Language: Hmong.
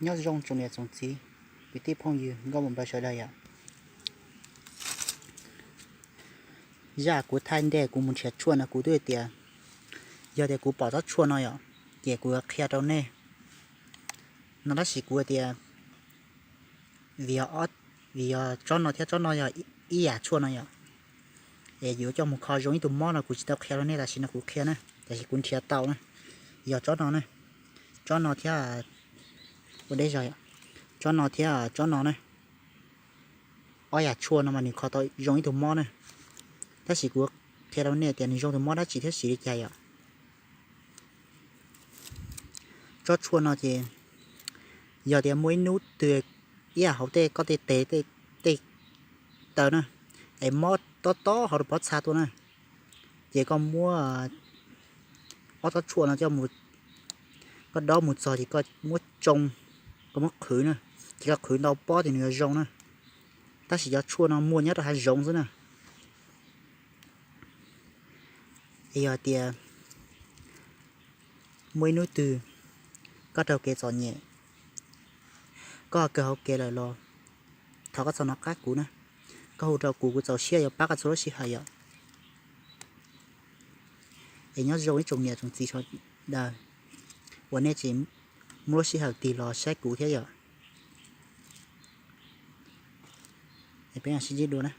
Nyob zoo tsoom niam tsoom txiv, kwv tij phooj ywg nkauj muam npawg sawv daws yom. Zaj kuv thaij ntej kuv mus nrhiav tshuaj no kuv twb tias, yog tias kuv pom tsob tshuaj no yom, ces kuv yuav qhia rau nej no. Tab sis kuv tias, vim yog tsob no thiab tsob no yog ib yam tshuaj no yom, es yuav coj mus kho zoo ib tug mob no kuv tsis tau qhia rau nej tam sim no kuv qhia na, tam sim kuv nrhiav tau na. Yog tsob no na, tsob no thiab, ua deb zog, tsob no thiab tsob no na, ob yam tshuaj no mas nws kho tau zoo ib tug mob na. Tab sis kuv qhia rau nej tias nws zoo tus mob dab tsi thiab siv li cas yom. Tsob tshuaj no ces yog tias muaj ib hnub twg ib yam hauv tej koj tej tes tej taw na, es mob tob tob hauv rau pob txha tuaj na, ces koj muab ob tsob tshuaj no coj mus, koj dob mus txog ces koj muab tsoo, koj muab qhwv na, ces koj qhwv ntau pob ces nws yuav zoo na. Tab sis cov tshuaj no muaj nyob rau hav zoov xwb na. Es yog tias muaj ib hnub twg koj raug kev txom nyem, koj kawg hauv kev lawm los thov koj txhob hnov qab kuv na, koj hu rau kuv, kuv txaus siab yuav pab koj txhua lub sij hawm yom. Es nyob zoo ib tsoom niam tsoom txiv sawv daws uas nej tseem muaj lub sij hawm tig los saib kuv thiab yom. Es peb mam sib ntsib dua na.